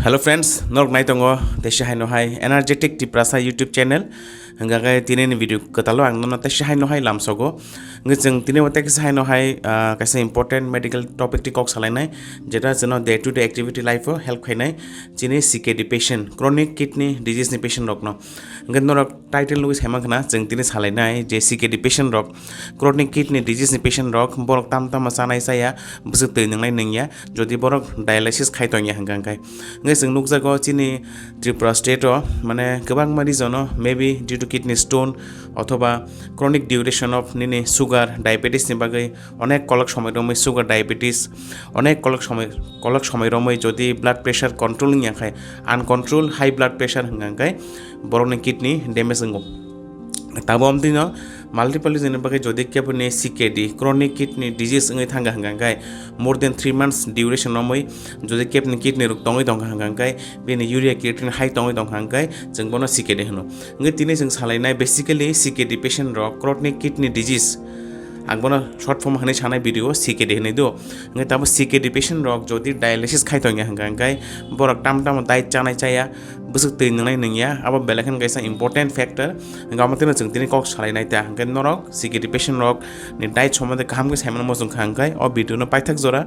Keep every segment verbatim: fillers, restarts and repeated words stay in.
Hello friends, norok nai tongo teisa haino hai Energetic Tiprasa YouTube channel. Hingkha khe tini ni video kwtalo ang nono teisa haino hai lamsogo. Hingkhe chwng tini o teisa haino hai, ah, kaisa important medical topic twi kok salainai, jeta chwngno day to day activity life o help khainai chini C K D patient, chronic kidney disease ni patient rokno. Hingkhe norok title nugwi saimankha na, chwng tini salainai je C K D patient rok, chronic kidney disease ni patient rok, borok tam tamo chanai chaya, bwswk twi nwngnai nungya, jodi borok dialysis khai tongya hingkha hingkhe. Hingkhe chwng nukjago chini Tripura state o, mane, kwbangma region o maybe due to kidney stone othoba chronic duration of nini sugar, diabetes ni bagwi onek kolok somoi romwi sugar, diabetes, onek kolok somoi, kolok somoi romwi jodi blood pressure control wngya khai, uncontrol high blood pressure hingkha hingkhe borokni kidney damage wngo. Tabo amtwino multiple reason ni bagwi jodi keboni C K D, chronic kidney disease wngwi thangkha hingkha hingkhe, more than three months duration romwi jodi keboni kidney rok tongwi tongkha hingkha hingkhe, bini urea creatinine high tongwi tongkha hingkhe, chwng bono C K D hwno. Hingkhe tini chwng salainai basically C K D patient rok chronic kidney disease, ang bono short form hwnwi sanai video o C K D hwnwi do. Hingkhe tamo C K D patient rok jodi dialysis khai tongya hingkha hingkhe, borok tam tamo diet chanai chaya, bwswk twi nwngnai nungya, abo belai kheno kaisa important factor. Hingkhe amo tino chwng tini kok salainai ta, hingkhe norok C K D patient rok ni diet sombonde kaham khe saimano muchungkha hingkhe o video no paithak jora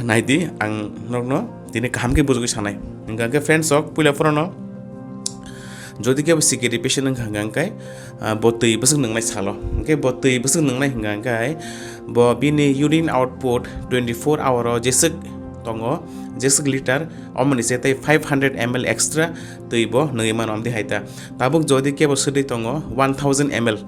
naidi, ang norokno tini kaham khe bujugwi sanai. Hingkha hingkhe friends rok, puila phorono jodi kebo C K D patient wngkha hingkha hingkhe, ah, bo twi bwswk nwngnai salo. Hingkhe bo twi bwswk nwngnai hingkha hingkhe bo bini urine output twenty four hour o jeswk tongo, jeswk liter, omoni se tei five hundred M L extra twi bo nungwi mano amdi hai ta. Tabuk jodi kebo swtwi tongo one thousand M L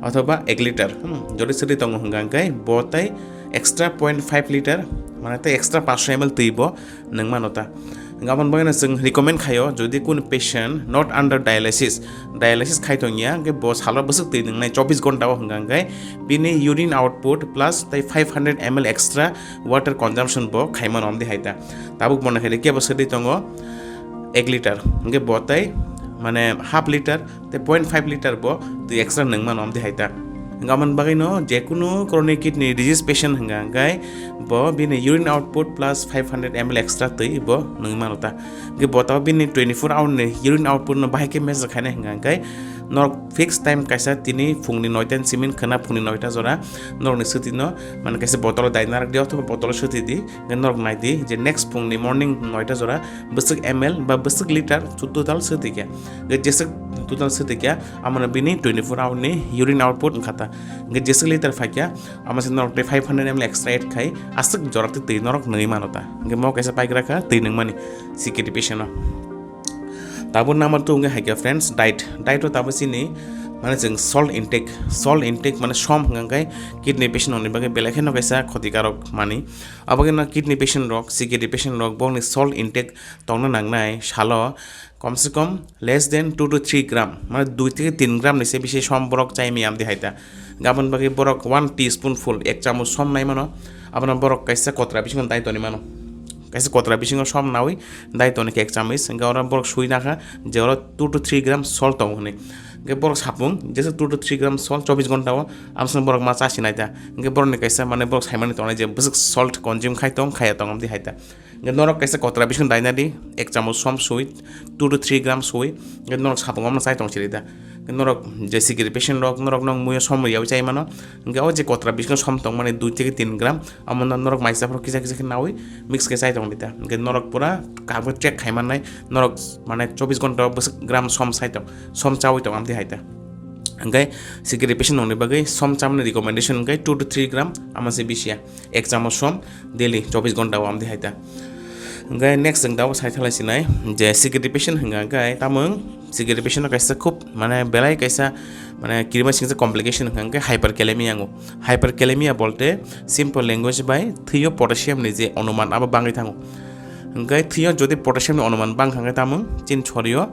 othoba ek liter, hmm, jodi swtwi tongo hingkha hingkhe bo tei extra point five liter, mane tei extra paanch sho M L twi bo nung mano ta. Hingkhe aboni bagwino chwng recommend khaio, jodi kunu patient not under dialysis, dialysis khai tongya, hingkhe bo salo bwswk twi nungnai chobbish ghonta o hingkha hingkhe bini urine output plus tei five hundred M L extra water consumption bo khai mano amdi hai ta. Tabuk mone khaidi kebo swtwi tongo ek liter, hingkhe bo tei mane half liter tei point five liter bo twi extra nung mano amdi hai ta. Hingkhe aboni bagwino jekunu chronic kidney disease patient hingkha hingkhe bo bini urine output plus five hundred M L extra twi bo nung mano ta. Hingkhe bo tamo bini twenty four hour ni urine output no bahai khe measure khainai hingkha hingkhe norok fixed time kaisa tini phungni noita ni simi khwna phungni noita jora norokni swtwi no, mane, kaisa bottle o dai narak di othoba bottle o swtwi di, hingkhe norok nai di je next phungni morning noita jora bwswk M L ba bwswk liter chu total swtwi khe. Hingkhe jeswk total swtwi khe, amo no bini twenty four hour ni urine output wngkha ta. Hingkhe jeswk liter phai khe, amo se norok tei five hundred M L extra add khai, aswk jora twi twi norok nungwi mano ta. Hingkhe mo kaisa paigra kha twi nungmani C K D patient no. Tabuk number two hingkhe hai khe friends, diet. Diet o tabuk chini, mane, chwng salt intake. Salt intake mane som hingkha hingkhe kidney patient rokni bagwi belai kheno kaisa khotikarok manwi. Abo kheno kidney patient rok, C K D patient rok, bokni salt intake tongna nangnai salo kom se kom less than two to three gram, mane dui theke tin gram ni se bisi som borok chai maya amdi hai ta. Aboni bagwi borok one teaspoonful, ek chamuch som nai mano, abono borok kaisa kotra bisingo dai toni mano. Kaisa kotra bisingo som nawi dai toni khe ek chamuch, hingkhe oro borok sui nakha je oro two to three gram salt tongo hwnwi. Hingkhe borok sapung jesa two to three gram salt chobbish ghonta o amsano borok ma chasi nai ta. Hingkhe borokni kaisa, mane, borok saimani tongnai je bwswk salt consume khai tong, khaya tong amdi hai ta. Hingkhe norok kaisa kotra bisingo daina di, ek chamuch som sui, two to three gram sui, hingkhe norok sapung amno chai tong siri da. Hingkhe norok je C K D patient rok, norok no muiyo som riyawi chai mano, hingkhe o je kotra bisingo som tongmani dui theke tin gram, amo no norok maisa phoro kisa kisa khe nawi mix khe chai tong di da. Hingkhe norok pura kaham khe check khai mannai, norok, mane, chobbish ghonta o bwswk gram som sai tong, som chawi tong amdi hai ta. Hingkhe C K D patient rokni bagwi som chamani recommendation hingkhe two to three gram, amo se bisi ya. Ek chamuch som daily chobbish ghonta o amdi hai ta. Hingkhe next chwng tabuk sai thalai sinai je C K D patient hingkha hingkhe tamung C K D patient no kaisa khub, mane, belai kaisa, mane, kirima singsa complication hingkha hingkhe hyperkalemia wngo. Hyperkalemia bolte simple language bai thwio potassium ni je onuman abo bangwi thango. Hingkhe thwio jodi potassium ni onuman bang hingkhe tamung chin chorio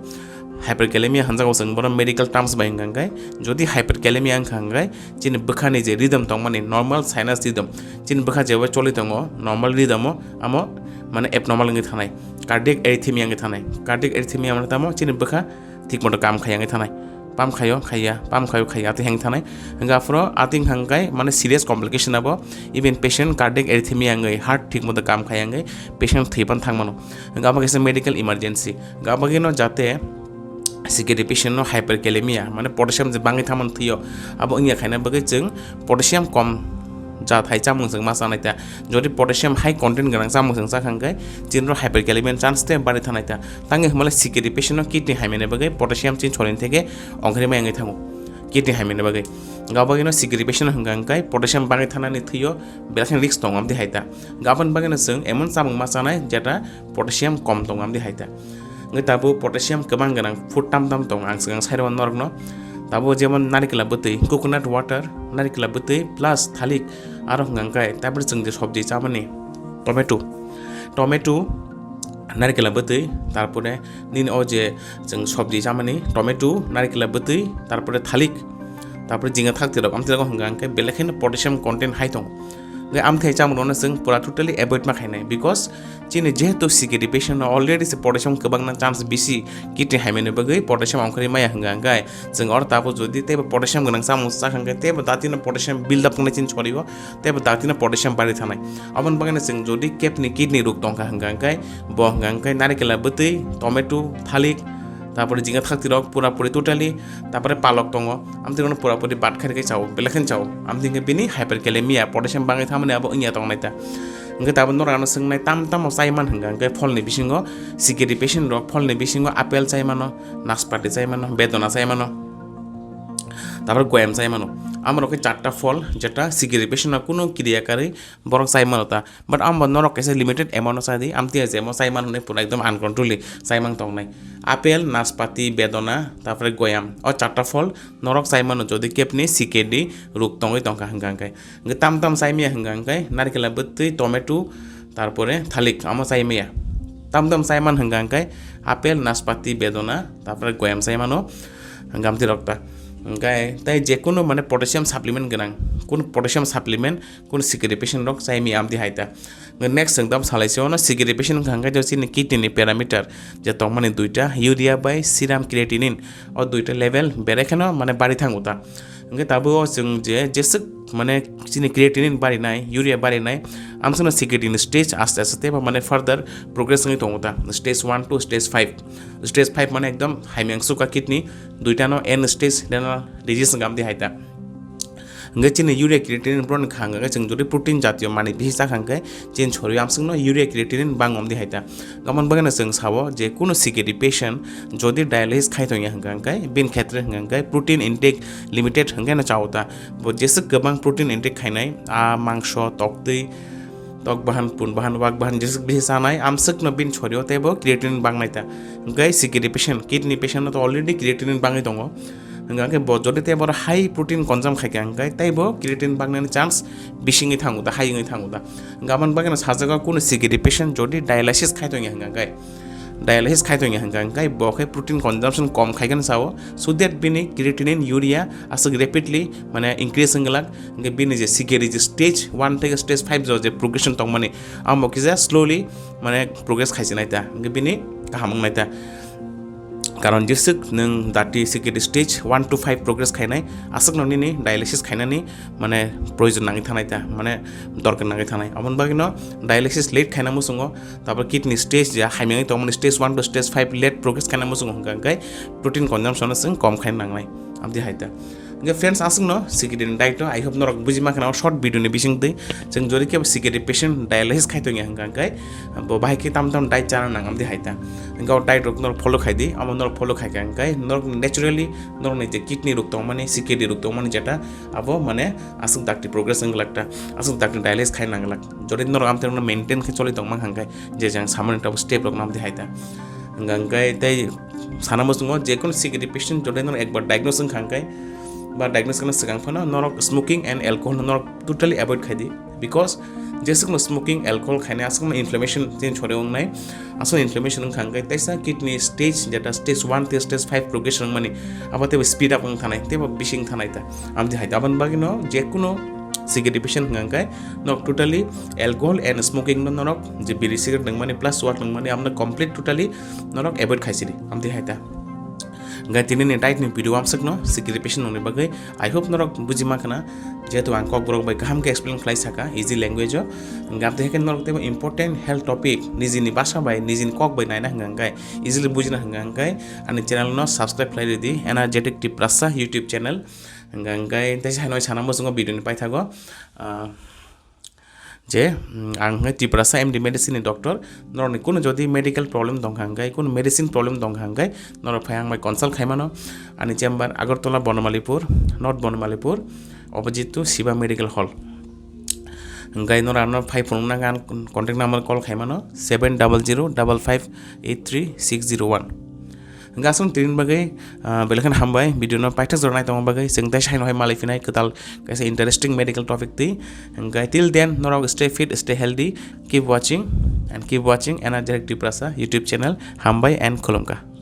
hyperkalemia hwnjago chwng bono medical terms bai hingkha hingkhe. Jodi hyperkalemia wngkha hingkhe chini bwkhani je rhythm tongmani, normal sinus rhythm, chini bwkha jeba choli tongo normal rhythm o, amo, mane, abnormal wngwi thanai, cardiac arrhythmia wngwi thanai. Cardiac arrhythmia mane tamo chini bwkha thik moto kam khaya wngwi thanai. Pump khaio khaiya, pump khaio khaiya, atwi heng thanai. Hingga aphuru atwi hangkai mane serious complication abo, even patient cardiac arrhythmia wngwi, heart thik moto kam khaiya wngwi patient thwi pan thangmano. Hingga abo kaisa medical emergency. Hingga abo gino jate C K D patient no hyperkalemia, mane potassium je bangwi thangmani thwio, abo wngya khaina bagwi chwng potassium kom ja thai chamung chwng ma chanai ta. Jodi potassium high content gwnang chamung chwng cha kha hwnkhe chini rok hyperkalemia chance te bari thanai ta. Tangwi hwnmale C K D patient no kidney hamyani bagwi potassium chini sorin theke ongkhorwi ma wngwi thango. Kidney hamyani bagwi. Gabagino C K D patient no hwnkha hwnkhe potassium bangwi thanani thwio belai kheno risk tongo amtwi hai ta. Gabon bagino chwng emon chamung ma chanai jeta potassium kom tongo amtwi hai ta. Hwnkhe tabuk potassium kwbang gwnang food tam tam tongo, ang swkang sai rwmani norokno. Tabuk jemon narikla bwtwi, coconut water, narikla bwtwi plus thalik, aro hwnkha hwnkhe tabuk chwng je sobji chamani, tomato, tomato, narikla bwtwi, tarpore nini o je chwng sobji chamani, tomato, narikla bwtwi, tarpore thalik, tarpore jinga thaktirok, amtirok hwnkha hwnkhe belai kheno potassium content hai tongo. Hwnkhe amthai chamung rokno chwng pura totally avoid ma khainai, because chini jehetu C K D patient no already se potassium kwbangna chance bisi kidney hamyani bagwi potassium ongkhorwi maya hwnkha hwnkhe chwng oro tabuk jodi teibo potassium gwnang chamung chakha hwnkhe teibo datino potassium build up wngnai chini sorio, teibo datino potassium bari thanai. Aboni bagwino chwng jodi kepni kidney rok tongkha hwnkha hwnkhe bo hwnkha hwnkhe narikela bwtwi, tomato, thalik, tarpore jinga thaktirok pura puri totally, tarpore palok tongo, amtwi bono pura puri bat khairokhe chao, belai kheno chao, amtwi hwnkhe bini hyperkalemia, potassium bangwi thamani abo wngya tongnai ta. Hwnkhe tabuk norok ano swngnai tam tamo chaiman hwnkha hwnkhe pholni bisingo C K D patient rok pholni bisingo apple chaimano, naspati chaimano, bedona chaimano, tarpore goyam chaimano. Amorok khe charta phol jeta C K D patient no kunu kriya karwi borok chaimano ta. But amo norok kaisa limited amount no chadi, amtwi je amo chaiman hwnwi pura ekdom uncontrollably chaimang tongnai. Apple, naspati, bedona, tarpore goyam. O charta phol norok chaimano jodi kepni C K D rok tongwi tongkha hwnkha hwnkhe. Hwnkhe tam tam chaimaya hwnkha hwnkhe narikela bwtwi, tomato, tarpore thalik amo chaimaya. Tam tam chaiman hwnkha hwnkhe apple, naspati, bedona, tarpore goyam chaimano hwnkhe amtwi rok ta. Hwnkhe tei jekunu mane potassium supplement gwnang, kunu potassium supplement kunu C K D patient rok chaimaya amtwi hai ta. Next chwng tamo salai se ono C K D patient hwnkha hwnkhe chini kidney ni parameter je tongmani duita, urea bai serum creatinine, o duita level berai kheno mane bari thango ta. Hwnkhe tabuk o chwng je jeswk mane chini creatinine barinai, urea barinai, amsano C K D ni stage aste aste teibo mane further progress wngwi tongo ta, stage one to stage five. Stage five mane ekdom hamya wngsukha kidney, duitano end stage renal disease hwnkha amtwi hai ta. Hwnkhe chini urea creatinine borokni kha hwnkha khe chwng jodi protein jatiyo manwi bisi chakha hwnkhe chini sorio amswkno urea creatinine bang omdi hai ta. Aboni bagwino chwng sao je kunu C K D patient jodi dialysis khai tongya hwnkha hwnkhe bini khetre hwnkha hwnkhe protein intake limited hwnkhe no chao ta. Bo jeswk kwbang protein intake khainai, a mangso, toktwi, tok bahan, pun bahan, wak bahan jeswk bisi chanai amswkno bini sorio teibo creatinine bangnai ta. Hwnkhe C K D patient, kidney patient no to already creatinine bangwi tongo. Hwnkha khe bo jodi tei boro high protein consume khai kha hwnkhe tei bo creatinine bangnani chance bisingwi thango ta, high wngwi thango ta. Hwnkhe aboni bagwino sajagao kunu C K D patient jodi dialysis khai tongya hwnkha khe, dialysis khai tongya hwnkha khe bo khe protein consumption kom khai khe sao, so that bini creatinine, urea aswk rapidly mane increase wngwlak, hwnkhe bini je C K D je stage one theke stage five jo je progression tongmani amo kisa slowly mane progress khaisinai ta, hwnkhe bini kaham wngnai ta. Karon jeswk nwng dati C K D stage one to five progress khainai, aswkno nini dialysis khainani mane proyojon nangwi thanai ta, mane dorkar nangwi thanai. Aboni bagwino dialysis late khaina muchungo, tarpor kidney stage je hamyangwi tongmani stage one to stage five late progress khaina muchungo hwnkha hwnkhe protein consumption no chwng kom khaina nangnai. Amtwi hai ta. Hwnkhe friends, aswkno C K D ni diet o, I hope norok buji mankha na o short video ni bisingtwi. Chwng jodi kebo C K D patient dialysis khai tongya hwnkha hwnkhe bo bahai khe tam tam diet chana nang amtwi hai ta. Hwnkhe o diet rok norok follow khai di, amo norok follow khai kha hwnkhe norok naturally norokni je kidney rok tongmani, C K D rok tongmani jeta abo mane aswk dakti progress wng glak ta, aswk dakti dialysis khai nang glak. Jodi norok amtwi rokno maintain khe choli tongma hwnkhe je jang samani tabo step rok no amtwi hai ta. Hwnkha hwnkhe tei sana muchungo je kono C K D patient jodi norok ekbar diagnose wngkha hwnkhe ba diagnose khana swkang phano norok smoking and alcohol no norok totally avoid khai di, because jeswkno smoking, alcohol khainai aswkno inflammation chini sorio wngnai, aswkno inflammation wngkha hwnkhe teisa kidney stage jeta stage one tei stage five progression wngmani abo teibo speed up wng thanai teibo bising thanai ta. Amtwi hai ta aboni bagwino je kono C K D patient hwnkha hwnkhe norok totally alcohol and smoking no norok je biri cigarette nangmani plus wak nangmani amno complete totally norok avoid khaisidi amtwi hai ta. Hingke tini ni diet ni video amswk no sikiri patient nongni bagwi. I hope norok buji ma khna, jehetu ang kokborok bai kaham khe explain khlai saka easy language o. Hingke amtwi hai khe norok teibo important health topic nijini basa bai, nijini kok bai naina hwnka hwnkhe, easily bujina hwnka hwnkhe, ani channel no subscribe khlai ridi, Energetic Tiprasa YouTube channel. Hwnka hwnkhe teisa hai noi sana muchungo video ni paithago. Ah, je, mm, ang hwnkhe Tiprasa M D medicine ni doctor, norokni kunu jodi medical problem tongkha hwnkhe, kunu medicine problem tongkha hwnkhe, norok phai ang bai consult khaimano. Ani chamber Agartala Bonomalipur, North Bonomalipur, opposite to Shiva Medical Hall. Hwnkhe norok ano phai phunukna ang contact number call khaimano, seven double zero double five eight three six zero one. Hwnkhe aswk tini bagwi, ah, belai kheno hambai, video no paithak jora nai tongma bagwi, chwng teisa hai no hai malai phinai kwtal kaisa interesting medical topic twi. Hwnkhe till then, norok stay fit, stay healthy, keep watching and keep watching Energetic Tiprasa YouTube channel. Hambai and khulumkha.